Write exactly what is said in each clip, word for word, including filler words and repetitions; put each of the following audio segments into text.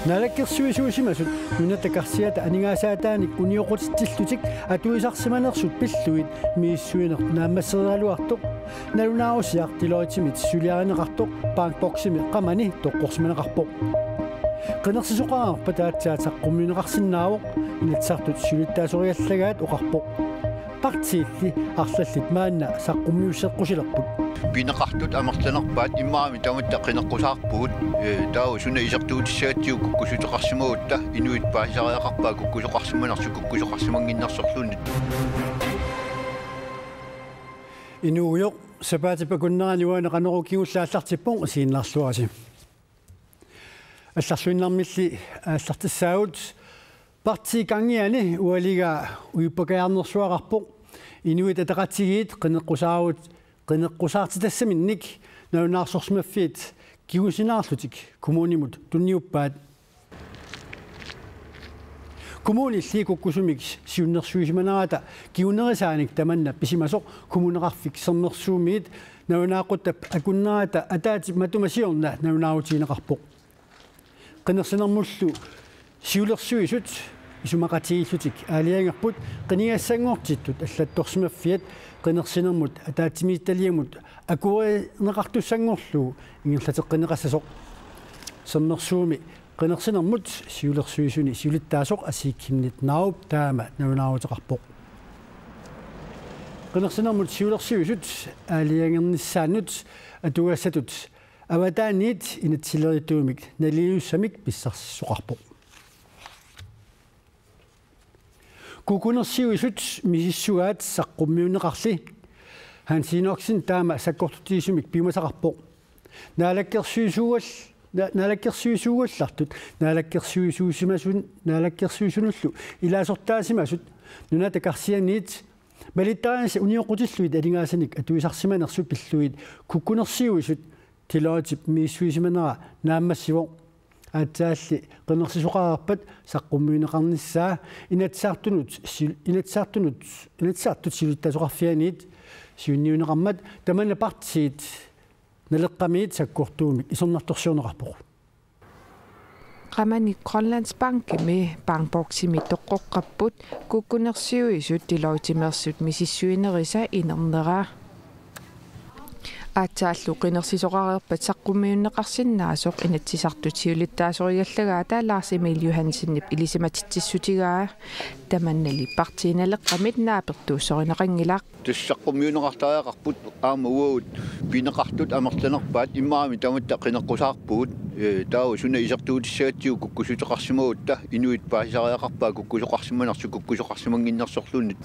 Naalakkersuisuusimasut Nunatta Karsiata aningaasaataanik unioqqutitsillutik atuisarsimanersut pillugit misissuineq naammassereeraluartoq nalunaarusiaq Deloittemit suliarineqartoq Bankboksimi Qamani toqqorsimaneqarpoq. Qinersisoqarpat aatsaat saqqummiunneqarsinnaavoq, Inatsisartut siulittaasoriallagaat oqarpoq. Partiilli arlallit maanna saqqummiusseqqusilerput. Pineqartut amerlanerpaat immaqa tamatta qineqqusaarpugut, ee, taava suna isertuutissagatsigu kukkussuteqarsimagutta, inuit paasisariaqarpaat kukkusoqarsimanersut kukkusoqarsimannginnersorluunniit. Inuugujoq, sapaatip akunnerani uani Qanorooq kingulleq aallartippoq, isiginnaarluarisi. Allarluinnarmilli aallartissaagut. Partii Kangiani ualigaa uippakajaarnersuaqarpoq. Inuit Ataqatigiit qineqqusaarut-, qineqqusaartitassaminnik nalunaarsorsimaffiat kingusinaarlutik kommunimut tunniuppaat. Kommunilli kukkusumik siunnersuisimanerata kingunerisaanik tamanna pisimasoq Kommuneqarfik Sermersuumiit nalunaaquttap akunnerata ataatsip matuma siorna nalunaarutigineqarpoq. Qinersinermullu siulersuisut isumaqatigiillutik aalajangerput qinigassanngortittut allattorsimaffiat qinersinermut ataatsimiititaliamut akuerineqartussanngorlugu ingerlateqqinneqassasoq. Sermersuumi qinersinermut siulersuisuni siulittaasoq Asiik Chemnitz Narup taama nalunaaruteqarpoq. Qinersinermut siulersuisut aalajangernissaannut atugassatut avataaniit inatsisilerituumik nalilersuissamik pissarsissuseqarpoq. Kukkunersiuisut misissugaat saqqummiunneqarli. Hans Enoksen taama sakkortutigisumik piumasaqarpoq. Naalakkersuisuugal-, na-, naalakkersuisuugallartut, naalakkersuisuusimasun-, naalakkersuisunullu ilaasortaasimasut Nunatta Karsianiit malittarisassat unioqqutillugit aningaasanik atuisarsimanersut pillugit kukkunersiuisut Deloittep misissuisimanera naammassivoq. Aatsaalli qinersisoqarpat saqqummiunneqarnissaa Inatsisartunut sil-, Inatsisartunut, Inatsisartut siulittaasoqarfianiit siunniunneqarmat tamanna partiit Naleqqamiit sakkortuumik isornartorsiorneqarpoq. Qamani Grønlandsbankimi Bankboksimi toqqoqqapput kukkunersiuisut Deloittemeersut misissuinerisa inernera. Aatsaallu qinersisoqareerpat saqqummiunneqarsinnaasoq Inatsisartut siulittaasoriallagaata Lars Emil Johansenip ilisimatitsissutigaa. Tamannali partii Naleqqamit naapertuussorineqanngilaq. Tassa saqqummiunneqartariaqarput aamma uagut pineqartut amerlanerpaat immaqa tamatta qineqqusaarpugut, ee, taava suna isertuutissagatsigu kukkussuteqarsimagutta, inuit paasisariaqarpaat kukkusoqarsimanersut kukkusoqarsimannginnersorluunniit.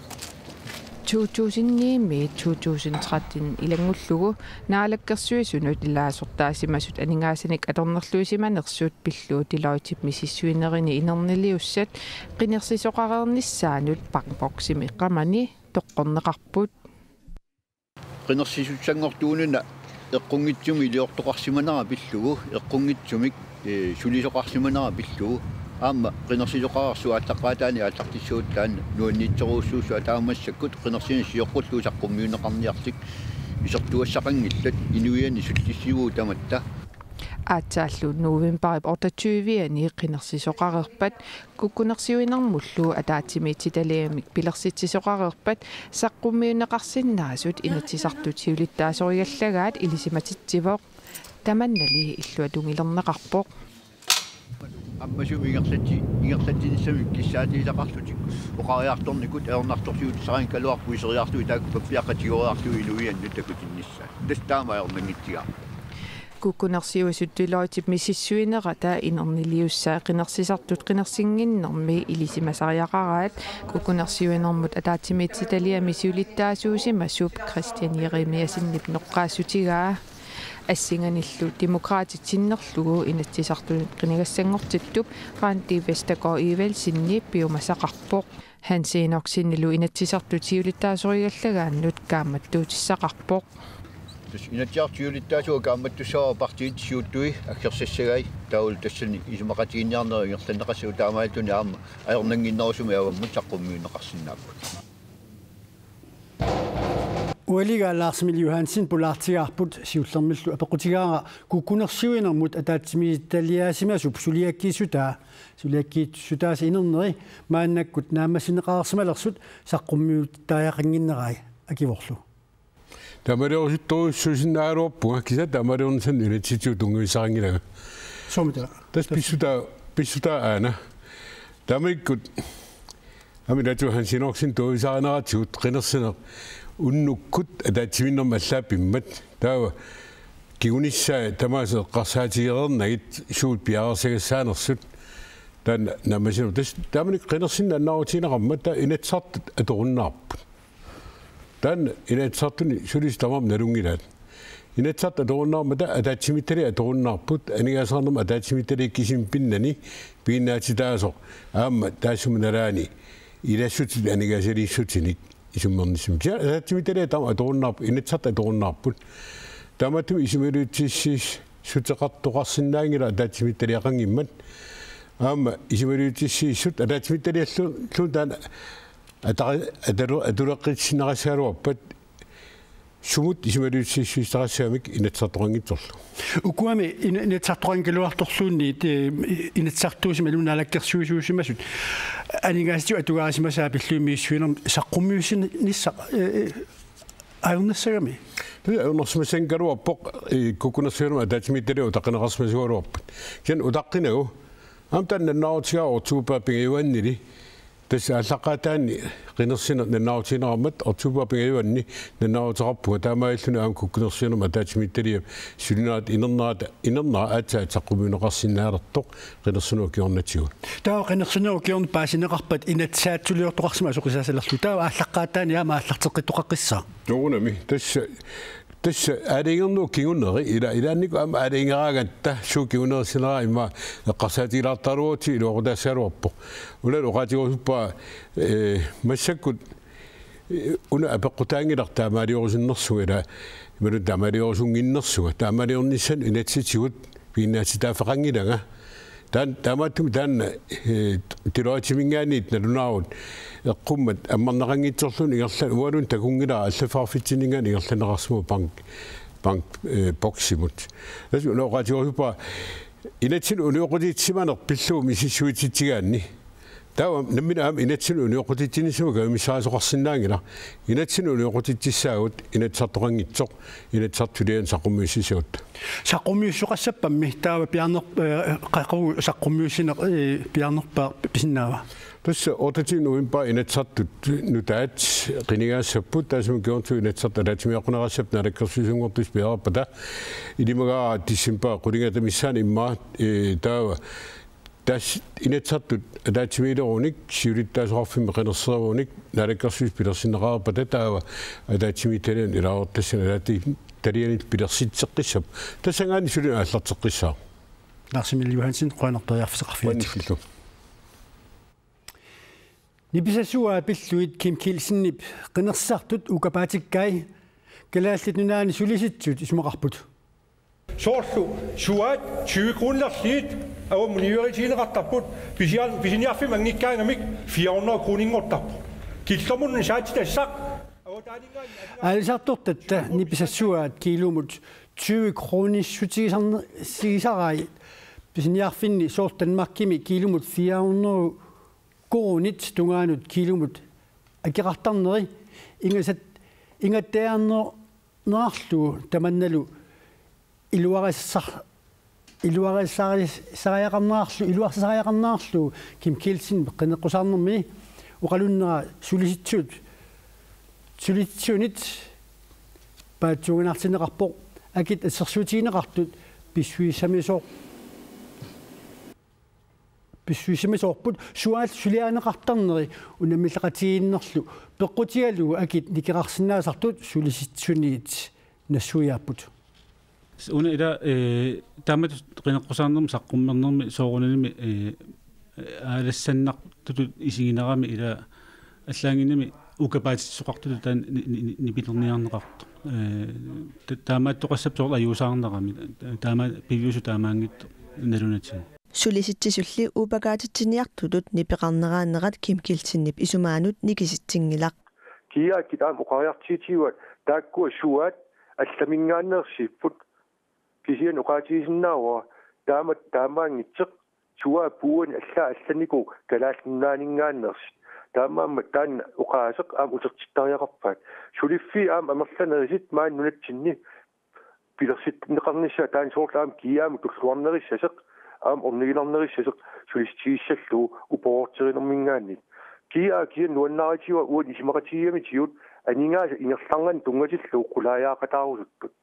To tusind ni-mi to tusind tretten ilanngullugu Naalakkersuisunut ilaasortaasimasut aningaasanik atornerluisimanersut pillugu Deloittep misissuinerini inerniliussat qinersisoqareernissaannut Bankboksimi Qamani toqqorneqarput. Qinersisussanngortuununa eqqunngitsumik iliortoqarsimanera pillugu, eqqunngitsumik, ee, sulisoqarsimanera pillugu, aamma qinersisoqareersut aallaqqaataani aallartissaguttaaq nuanniitsorujussuussaaq taava massakkut qinersineq sioqqullugu saqqummiunneqarniarlik isertugassaqanngillat inuianni sullissivugut tamatta. Aatsaallu novembarip otteogtyve-ani qinersisoqareerpat kukkunersiuinermullu ataatsimiititaliamik pilersitsisoqareerpat saqqummiunneqarsinnaasut Inatsisartut siulittaasoriallagaat ilisimatitsivoq. Tamannali illuatungilerneqarpoq. Ammasumik ingerlati-, ingerlatsinissamik kissaatigisaqarlutik oqariartornikut ajornartorsiutissarinngikkaluarpoq iseriarlugu taakku pappiaqqat tigoriarlugit inuiannut takutinnissaat. Tassa taama ajornanngitsigaaq. Kukkunersiuisut Deloittep misissuinerata inerniliussaa qinersisartut qinersinnginnermi ilisimasariaqaraat kukkunersiuinermut ataatsimiititaliami siulittaasuusimasup Kristian Jeremiassenip noqqaassutigaa. Assinganillu Demokraatit sinnerlugu Inatsisartunut qinigassanngortittup Randi Vestergaard Evaldsenip piumasaqarpoq. Hans Enoksenilu Inatsisartut siulittaasoriallagaannut kaammattuutissaqarpoq. Tassa Inatsisartut siulittaasuat kaammattussavara partiit siuttui aggersassagai taavalu tassani isumaqatiginninniarnerat ingerlanneqassasoq taamaalilluni aamma ajornannginnerusumik avammut saqqummiunneqarsinnaapput. Ualiga Lars Emil Johansen pulaartigaarput, siullermillu apeqqutigaara kukkunersiuinermut ataatsimiititaliaasimasup suliakkiissutaa, suliakkiissutaasa inerneri maannakkut naammassineqareersimalersut saqqummiuttariaqannginnerai akivorlu. Taamaaliorusuttorujussuusinnaagaluarpunga, kisianni taamaaliornissamut inatsisitigut tunngavissaanngilanga. Soormitaava? Tassa pissutaa, pissutaa aana. Taamanikkut aamma ilaatigut Hans Enoksen tunngavisaarineratigut qinersineq unnukkut ataatsimiinnermi allaat pimmat. Taava kingunissaa tamaasa eqqarsaatigereernagit suut piareersagassaanersut. Taanna naammassineq. Tassa taamanikkut qinersineq nalunaarutigineqarmat taava Inatsisartut atorunnaarput. Taanna Inatsisartuni sulisut tamarmik nalunngilaat. Inatsisartut atorunnaarmata ataatsimiititaliaq atorunnaarput, aningaasaqarnermut ataatsimiititaliap kisimi pinnani piginnaatitaasoq aamma taassuma nalaani ilassutinik aningaasaliissutinik isummernissamik. Kisianni ataatsimiititaliaq taama atorunnaarput, Inatsisartut atorunnaarput. Taamaattumik isumaliutsissuteqartoqarsinnaanngilaq ataatsimiititaliaqanngimmat. Aamma isumaliutsissuteqartut ataatsimiititaliallu-, -llu taanna atari-, atalu-, atuleqqissinneqassagaluarpat sumut isumaliutsissuteqassagamik Inatsisartoqanngitsorlu. Ukuami ina-, Inatsisartoqanngikkaluartorluunniit, eh, Inatsisartuusimalu naalakkersuisuusimasut aningaasatigut atugarisimasaat pillugit misissuinermi saqqummiussinissaq, eh, eh, ajornassagami? Tassa ajornarsimassanngikkaluarpoq, eh, kukkunersiuinermut ataatsimiititaliaq utaqqineqarsimasuugaluarpat. Kisianni utaqqinagu aamma taanna nalunaarutigaara oktoberip pingajuannili. Tassa aallaqqaataani qinersineq nalunaarutigineqarmat oktoberip pingajuanni nalunaaruteqarpunga, taamaalilluni aamma kukkunersiuinermut ataatsimiititaliap sulinerata inernerata, inernera aatsaat saqqummiunneqarsinnaalersoq qinersinerup kingornatigut. Taava qinersinerup kingorna paasineqarpat Inatsisaatsuliortoqarsimasoq qisaasalerlu. Taava aallaqqaataani aamma aallarteqqittoqaqqissaaq. Soorunami. Tassa, tassa aalajangernerup kinguneri, ila, ilaannikkut aamma aalajangeraangatta suut kingunerissineraat immaqa eqqarsaatigilaartaraluarutsigu iluaqutaassagaluarpoq. Una oqaatigerusuppara, eh, massakkut, eh, una apeqqutaanngilaq taamaaliorusunnersunga ila, imaluunniit taamaaliorusunnginnersunga, taamaaliornissamut inatsisitigut piginnaatitaaffeqanngilanga. Taan-, taamaattumik taanna, eh, Deloitteminngaanniit nalunaarut eqqummat ammarneqanngitsorluunniit ingerlaannaq uangalu takunngilara allaffeqarfitsinninngaanniit ingerlanneqarsimavoq bank, bank, eh, boksimut. Tassa una oqaatigerusuppara inatsinnut unioqqutitsisimaneq pillugu misissuititsigaanni. Taava nammineq aamma inatsinnut unioqqutitsinissamut kajumissaarisoqarsinnaanngilaq. Inatsinnut unioqqutitsissaagut Inatsisartoqanngitsoq, Inatsisartut sulianik saqqummiussissagutta. Saqqummiussoqassappammi taava piaarner-, eh, qaqugu saqqummiussineq, eh, piaarnerpaaq pisinnaava? Tassa otteogtyvende november Inatsisartut nutaat qinigaassapput, taassuma kingornatigut Inatsisartut ataatsimiiaqquneqassapput naalakkersuisunngortut piareerpata. Ilimagaara december qulingata missaani immaqa, eh, taava tassa Inatsisartut ataatsimiilerunik, Siulittaasoqarfimmi qinersisserunik, naalakkersuisut pilersinneqareerpata taava ataatsimiititaliani ilaasortassani ataatsimiititaliani pilersitseqqissapput. Tassanngaanniit suli aallarteqqissaaq. Lars Emil Johansen, qujanaq periarfissaqarfigatsigut. Qujanaq. Nipisasuaat pillugit Kim Kielsenip qinersisartut ukapaatikkai Kalaallit Nunaanni sulisitsisut isumaqarput. Soorlu suaat tyve kronerliit avammut niueritigineqartarput pisiar-, pisiniarfimmi anngikkaangamik fire hundrede kroninngortarpoq. Killormut saatsitassaq avataaninngaanniit aalisartortatta nipisasuaat kiilumut tyve kronissutigisarne-, sigisarai pisiniarfinni soorlu Danmarkimi kiilumut fire hundrede koruunit tungaanut kiilumut akeqartarneri ingasat-, ingattajaarner-, -nerarlugu tamannalu iluarissar-, iluarissaris-, -sariaqarnerarlu-, iluarsisariaqarnerarlugu Kim Kielsen qineqqusaarnermi oqalunnera sulisitsisut, sulisitsisuniit paatsuunganartinneqarpoq akit assersuutigineqartut pissuissamisoor-, pissuissamisoorput suaat suliarineqartarneri unammilleqatigiinnerlu peqqutigalugu akit nikerarsinnaasartut sulisitsisuniit nassuiaapput. Una ila, eh, taamatut qineqqusaarnermi saqqummernermi soorunami, eh, aalassannartutut isiginerami ila allaanngimmat ukapaatitsisoqartutut taanna ni-, ni-, ni-, nipilerniarneqartoq. Eh, ta-, taamaattoqassapput soorlu ajuusaarnerami. Taama piviusut taamaanngitsoq nalunatigut. Sulisitsisuli uupakaatitsiniartutut nipeqarneraanerat Kim Kielsenip isumaanut nikisitsinngilaq. Kiakkit aamma oqariartuutigaat Taakkua suaat allaminngaanneersipput. Kisianni oqaatigisinnaavara taama taamaanngitsoq, suaat puuani allaat allanikuuvoq Kalaallit Nunaanninngaanneersut. Taamaammat taanna oqaaseq aamma utertittariaqarpaat. Suliffii aamma amerlanerisut maani nunatsinni pilersitsinneqarnissaat, taanna soorlu aamma G A-mut tulluarnerissasoq, aamma orniginarnerissasoq sulissutigissallugu upoorterinerminngaanniit. G A kisianni nuannaarutigaara uani isumaqatigiigamitigut aningaasat ingerlaannginnami tunngatillugu qulaajaaqataarusuttut.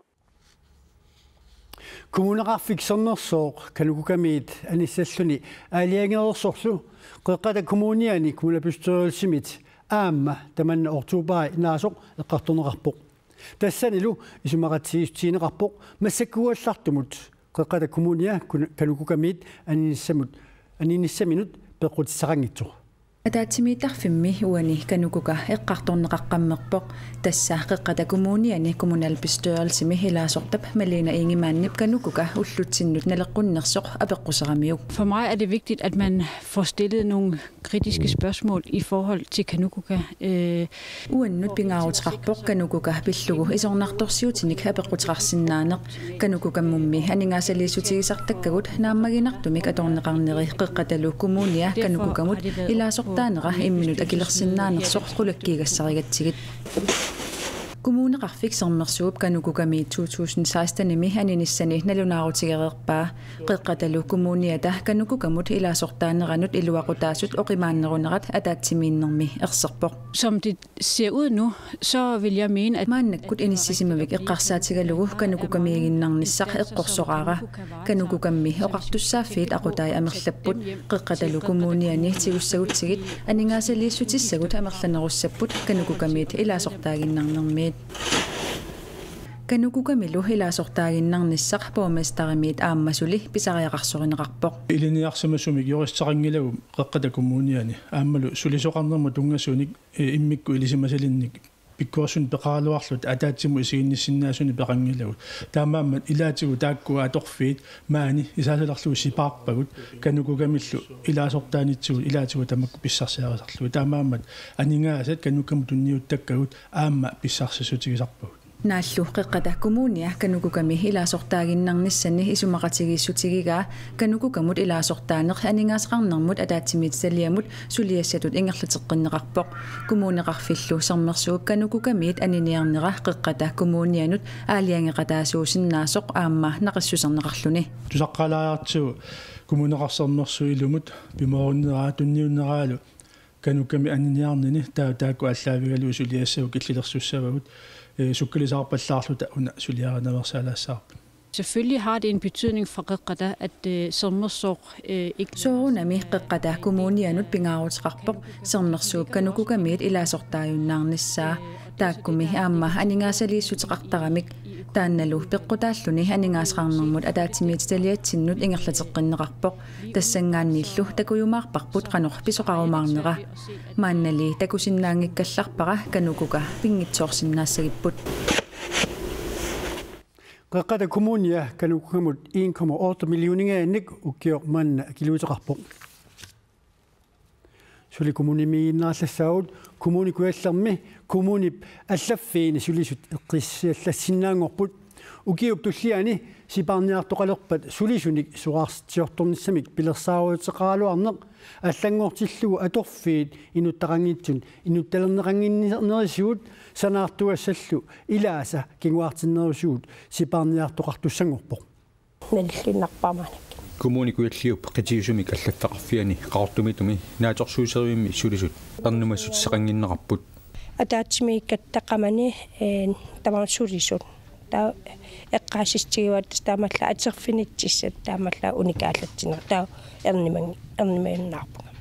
Kommuneqarfik Sermersooq KANUKOKA-miit anissalluni aalajangereersorlu Qeqqata Kommuniani kommunalbestyrelsimit aamma tamanna oktobarip naasoq eqqartorneqarpoq. Tassanilu isumaqatigiissutigineqarpoq massakkuugallartumut Qeqqata Kommunia kun-, KANUKOKA-miit aninissamut, aninissaminut peqqutissaqanngitsoq. Ataatsimiittarfimmi uani KANUKOKA eqqartorneqaqqammerpoq. Tassa Qeqqata Kommuniani kommunalbestyrelsimi ilaasortap Malene Ingemannip KANUKOKA ullutsinnut naleqqunnersoq apeqquseramiuk. For mig er det vigtigt, at man får stillet nogle kritiske spørgsmål i forhold til KANUKOKA. Øh, Uannut pingaaruteqarpoq KANUKOKA pillugu isornartorsiutinik apeqquteqarsinnaaneq. KANUKOKA-mummi aningaasaliissutigisartakkagut naammaginartumik atorneqarneri Qeqqatalu Kommunia KANUKOKA-mut ilaasortaanera imminut akilersinnaanersoq qulakkiigassarigatsigit. Kommuneqarfik Sermersuup KANUKOKA-miit to tusind seksten-imi aninissani nalunaarutigereerpaa. Qeqqatalu Kommuniata KANUKOKA-mut ilaasortaaneranut iluaqutaasut oqimaannerunerat ataatsimiinnermi erserpoq. Som det ser ud nu, så vil jeg mene, at maannakkut inissisimavik eqqarsaatigalugu KANUKOKA-miiginnarnissaq eqqorsoraara. KANUKOKA-mmi oqartussaaffiit aqutai amerlapput. Qeqqatalu Kommuniani tigussagutsigit aningaasaliissutissagut amerlanerussapput KANUKOKA-miit ilaasortaaginnarnermiit. KANUKOKA-milu ilaasortaaginnarnissaq borgmesterimiit aamma suli pisariaqarsorineqarpoq. Ilinniarsimasumik juristissaqanngilagut Qeqqata Kommuniani aammalu sulisoqarnermut tunngasunik, eh, immikkut ilisimasalinnik pikkorissunik peqaraluarluta ataatsimut isiginnissinnaasunik peqanngilagut. Taamaammat ilaatigut taakku atorfiit maani isaasalerlugu sipaarpagut KANUKOKA-millu ilaasortaanitsigut ilaatigut tamakku pissarsiarisarlugit. Taamaammat aningaasat KANUKOKA-mut tunniuttakkagut aamma pissarsissutigisarpagut. Naallu Qeqqata Kommunia KANUKOKA-mi ilaasortaaginnarnissani isumaqatigiissutigigaa KANUKOKA-mut ilaasortaaneq aningaasaqarnermut ataatsimiititaliamut suliassatut ingerlateqqinneqarpoq. Kommuneqarfillu Sermersuup KANUKOKA-miit aniniarnera Qeqqata Kommunianut aalajangeqataasuusinnaasoq aamma naqissuserneqarluni. Tusaqqaalaariartigu Kommuneqarfik Sermersuup ilumut pimoorunnera tunniunneraalu KANUKOKA-mi aniniarnini taa-, taakku aallaavigalugu suliassavut killilersussavagut, eh, sukkalisaarpallaarluta una suliarinaveersaalaassavarput. Selvfølgelig har det en betydning for Qeqqata, at, øh, Sermersooq, øh, ikke Soorunami Qeqqata Kommunianut pingaaruteqarpoq Sermersuup KANUKOKA-miit ilaasortaajunnaarnissaa. Taakkumi aamma aningaasaliissuteqartaramik. Taannalu peqqutaalluni aningaasaqarnermut ataatsimiititaliatsinnut ingerlateqqinneqarpoq. Tassanngaanniillu takujumaarparput qanoq pisoqarumaarnera. Maannali takusinnaanngikkallarpara KANUKOKA pinngitsoorsinnaassagipput. Qeqqata Kommunia KANUKOKA-mut en komma otte millioningaannik ukioq manna akiliuteqarpoq. Suli kommunimiiginnarallassaagut. Kommune Kujallermi kommunip allaffiini sulisut eqqissiallassinnaanngorput. Ukiup tulliani sipaarniartoqalerpat sulisunik soraarsitsiortornissamik pilersaaruteqaraluarneq allanngortillugu atorfiit inuttaqanngitsut inuttalerneqannginnerisigut sanaartugassallu ilaasa kinguartinnerusugut sipaarniartoqartussanngorpoq. Nalliinnarpara maannakkut. Kommune Kujalliup qitiusumik allaffeqarfiani Qaqortumitumi naatsorsuuserivimmi sulisut ernumassutissaqannginnerarput. Ataatsimiikkatta qamani, eh, tamarmik sulisut. Taava eqqaasitsissutigaat taamaallaat atorfinitsissat taamaallaat unikaallatsinerat. Taava ernimang-, ernimajunnaarpunga.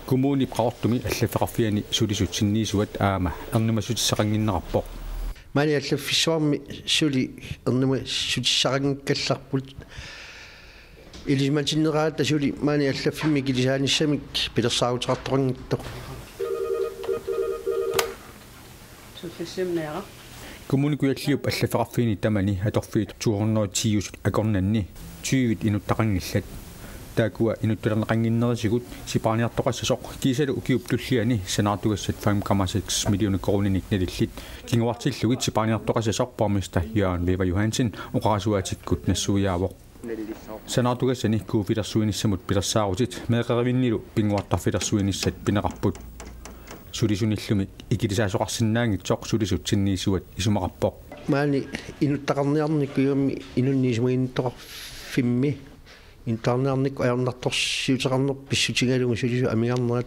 Kommunip Qaqortumi allaffeqarfiani sulisut sinniisuat aamma ernumassutissaqannginnerarpoq. Maani allaffissuarmi suli ernumassutissaqanngikkallarput. Ilisimatinnerata suli maani allaffimmi ikilisaanissamik pilersaaruteqartoqanngitsoq. Sullissumik meeraq. Kommune Kujalliup allaffeqarfiini tamani atorfiit to hundrede og ti-usut akornanni tyve inuttaqanngillat. Taakkua inuttalerneqannginnerisigut sipaarniartoqassasoq kiisalu ukiup tulliani sanaartugassat fem komma seks millioner koruuninik nalillit kinguartillugit sipaarniartoqassasoq borgmester Jørgen Wæver Johansen oqarasuaatikkut nassuiaavoq. Sanaartugassani kuuffilersuinissamut pilersaarutit meeqqerivinnilu pinnguartarfilersuinissat pineqarput. Sulisunillumi ikilisaasoqarsinnaanngitsoq sulisut sinniisuat isumaqarpoq. Maani inuttaqarniarnikkut inunnut isumaginnittoqarfimmi inuttaqarniarnikkut ajornartorsiuteqarneq pissutigalugu sulisut amigarnerat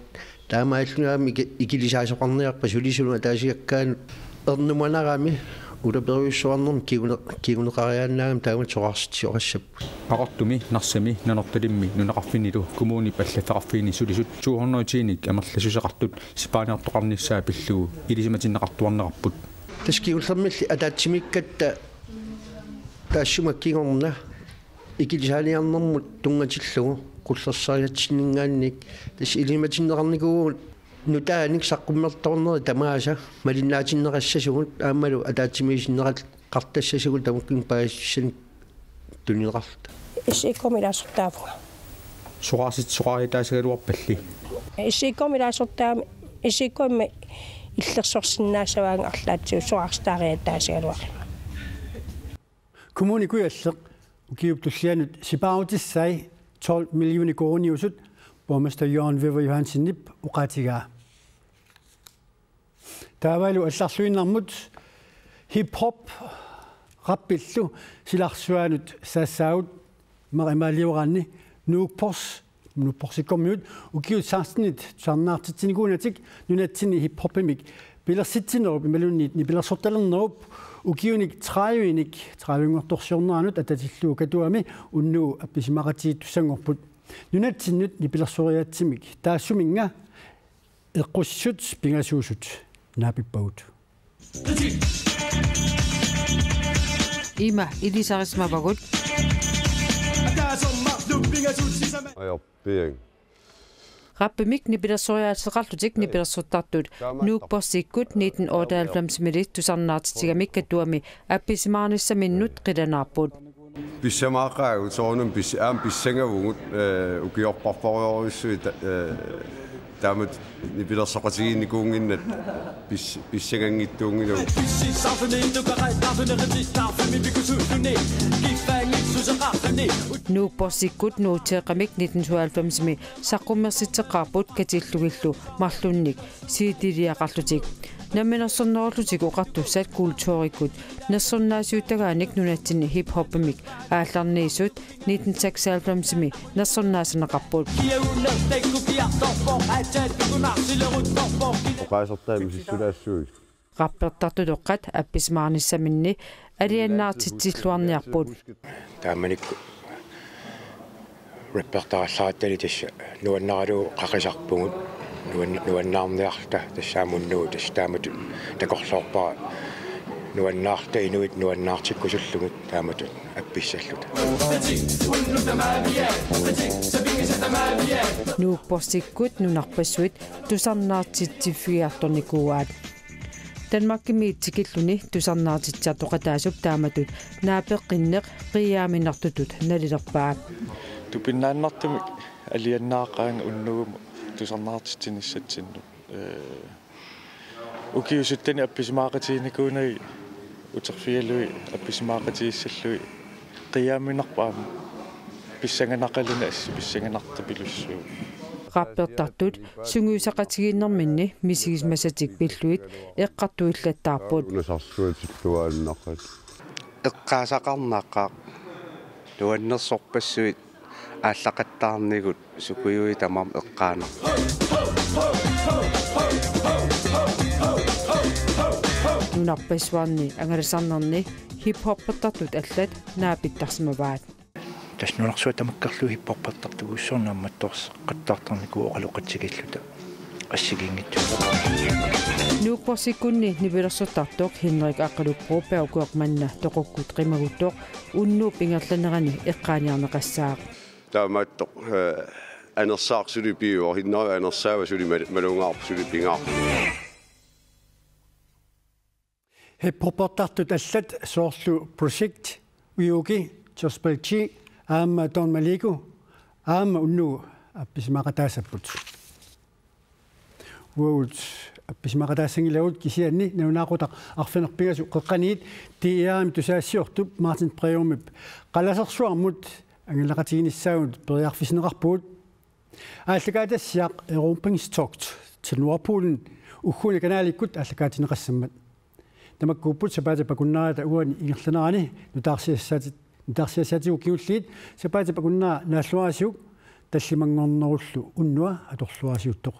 taamaalilluni aamma iki-, ikilisaasoqarniarpat sulisunut ataasiakkaanut ernumanarami ulaperiussuarnermi kingune-, kinguneqariaannaagami taamatut soraarsitsisoqassapput. Qaqortumi, Narsami, Nanortalimmi nunaqarfinnilu kommunip allaffeqarfiini sulisut to hundrede og ti-nik amerlassuseqartut sipaarniartoqarnissaa pillugu ilisimatinneqartuarnerarput. Tassa kingullermilli ataatsimiikkatta taassuma kingorna ikilisaaniarnermut tunngatillugu qullersaatinninngaanniit tassa ilisimatinneqarnikuuvugut nutaanik saqqummertoornerit tamaasa malinnaatinneqassasugut aammalu ataatsimiisinneqartassasugut tamakkununnga paasissutissanik tunineqarluta. S I K-mi ilaasortaavunga. Soraarsit-, soraaritaasagaluarpalli? S I K-mi ilaasortaami, S I K-mi illersorsinnaassavaanga arlaatigut soraarsittaariataasagaluarlunga. Kommune Kujalleq ukiup tullianut sipaarutissai tolv millioner koruuniusut borgmester Jørgen Wæver Johansenip oqaatigaa. Taavalu allarluinnarmut hip-hop rappillu silarsuaanut saassaagut maqimaalioraanni Nuuk Boss, Nuuk Bossikkormiut ukiut sekstenit tusarnaartitsinikuunatik nunatsinni hip-hopimik pilersitsinerup imaluunniit nipilersortalernerup ukiunik tredive-nik, tredive-nngortorsiorneranut atatillugu Katuami unnugu appisimaaqatigiittussanngorput. Nunatsinnut nipilersoriaatsimik taassuminnga eqqussisut pingasuusut naapippagut. Ima ilisarisimavagut. Ajorpiaq. Rappimik nipilersoriaateqarlutik nipilersortartut Nuuk Bossikkut nitten otteoghalvfems-imiilli tusarnaartitsigamik Katuami appisimaarnissaminnut qilanaarput. Pissamaaqaagut soorunami pis-, aamma pissangavugut, eh, ukiorparforujorujussuit, eh, taamatut nipilersoqatigiinnikuunnginnatta pis-, pissanganngitsuunngilagut. Nuuk Bossikkut nuutseeqqamik nitten syvoghalvfems-imi saqqummersitseqqaarput katillugillu marlunnik C D-liaqarlutik. Namminersornerullutik Oqartussat kulturikkut nersornaasiuttagaanik nunatsinni hip-hopimik aallarniisut nitten seksoghalvfems-imi nersornaaserneqarput. Oqaasertai misissunaassuit. Rappertartut utoqqat appisimaarnissaminni alianaartitsilluarniarput. Taamanikkut rappertarallarattali tassa nuannaralugu qaqisarpugut, nuan-, nuannaarniarluta tassa aamma unnugu tassa taamatut takorloorpara nuannaarluta inuit nuannaartikkusullugit taamatut appissalluta. Nuuk Bossikkut nunarpassuit tusarnaartitsiffigiartornikuuaat. Danmarkimiit tikilluni tusarnaartitsisartoqataasup taamatut naapeqqinneq qiiaaminnartutut nalilerpaa. Tupinnaannartumik alianaaqaanga unnuguma tusarnaartitsinissatsinnut. Ee, ukiut syttenit appisimaaqatigiinnikuunagit uterfigalugit appisimaaqatigissallugit qiiaaminnarpoq aamma pissanganaqaluni assut pissanganartupilussuuvoq. Rappertartut sungiusaqatigiinnerminni misigisimasatik pillugit eqqartuillattaarput. Unasarsuatilluaannaqaat. Eqqaasaqarnaqaaq. Nuannersorpassuit aallaqattaarnigut sukujuit tamarmik eqqaanarput. Nunarpassuarni angalasarnerni hip-hoppertartut allat naapittarsimavaat. Tassa nunarsuaq tamakkerlugu hip-hoppertartuguussuarnik naammattoorseqqattaartarnikuuvoq oqaloqatigiilluta assigiinngitsunik. Nuuk Bossikkunni nipilersortartoq Henrik Aqqalup Broberg ukioq manna toqukkut qimaguttoq unnuup ingerlanerani eqqaaniarneqassaaq. Taamaattoq, eh, anersaaq suli pivoq, Henrik anersaava suli mal-, malugaarpoq suli pingaarpoq. Hip-hoppertartut allat soorlu Project, Ujuki, Jospel G, aamma Don Maliku, aamma unnugu appisimaaqataassapput. Uagut appisimaaqataassanngilagut kisianni nalunaaqutaq arfineq-pingasut qeqqaniit DR-imi tusagassiortup Martin Breumip qalasersuarmut angalaqatiginissaagut periarfissinneqarpugut. Aallakaatitassiaq Erobringstogt til Nordpolen ugguuna kanaalikkut aallakaatinneqassammat. Tamakkuupput sapaatip akunnerata uani ingerlanerani nutaarsiassaatit-, nutaarsiassaatigut kingulliit. Sapaatip akunnera naalluarisiuk tallimanngornerullu unnua atorluarisiuttoq.